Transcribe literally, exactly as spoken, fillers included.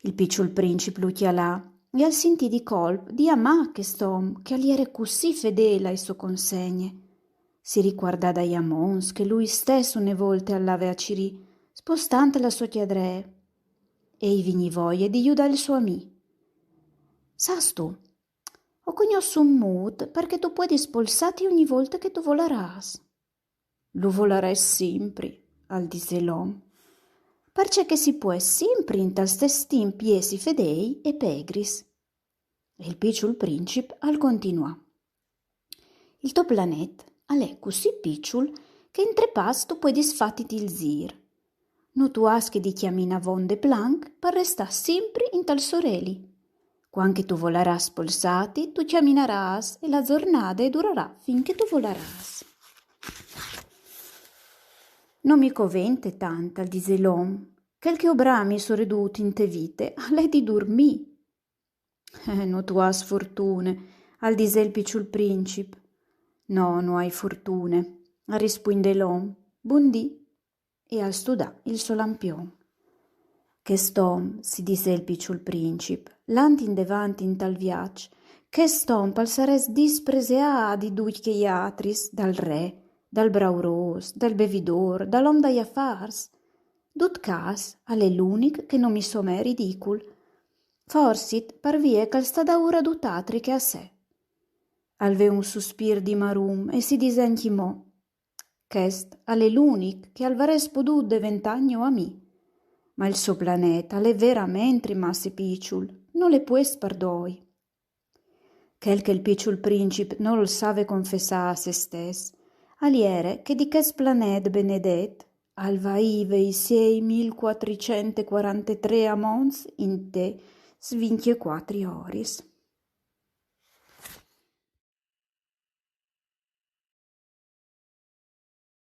Il piçul princip lu cjalà e al sintì di colp di amâ chest om che al jere cussì fedêl ae sô consegne. Si ricuardà dai amons che lui stes une volte al lave a cirî, spostant la sô cjadree. E i vignì voie di judâ il so amì. Sâstu, o cognòs un mût par che tu puedis spolsâti ogni volte che tu volarâs. Lu volarès simpri, al disè l'om, parcè che si pues simpri intal stes timp jessi fedêi e pegris. E il piçul princip al continuà: Il to planet al è cussì piçul che in trê pas tu puedis fâti il zîr. No tu âs che di cjaminâ vonde planc par restâ simpri intal soreli. Cuant che tu volarâs spolsâti, tu cjaminarâs e la zornade e durarà fin che tu volarâs. No mi covente tant, al disè l'om, chel che o brami soredut inte vite al è di durmî. Eh, no tu âs fortune, al disè il piçul princip. No, no ai fortune, al rispuindè l'om. Bundì. E al studà il so lampion. Chest om, si disè il piçul princip, lant indevant intal viaç, chest om al sarès dispreseât di ducj chei atris, dal re, dal braurôs, dal bevidôr, dal om dai afârs. Dut câs, al è l'unic che no mi somee ridicul. Forsit par vie che al sta daûr a dut atri che a se. Al ve un suspîr di marum e si disè ancjemò: Chest al è l'unic che al varès podût deventâ gno amì. Ma il so planet al è veramentri masse piçul, nol è puest par doi. Chel che il piçul princip nol save confessâ a se stes al jere che di chest planet benedet al vaive i siei mil cuatricent e cuarantetrê amons intes vincjecuatri oris.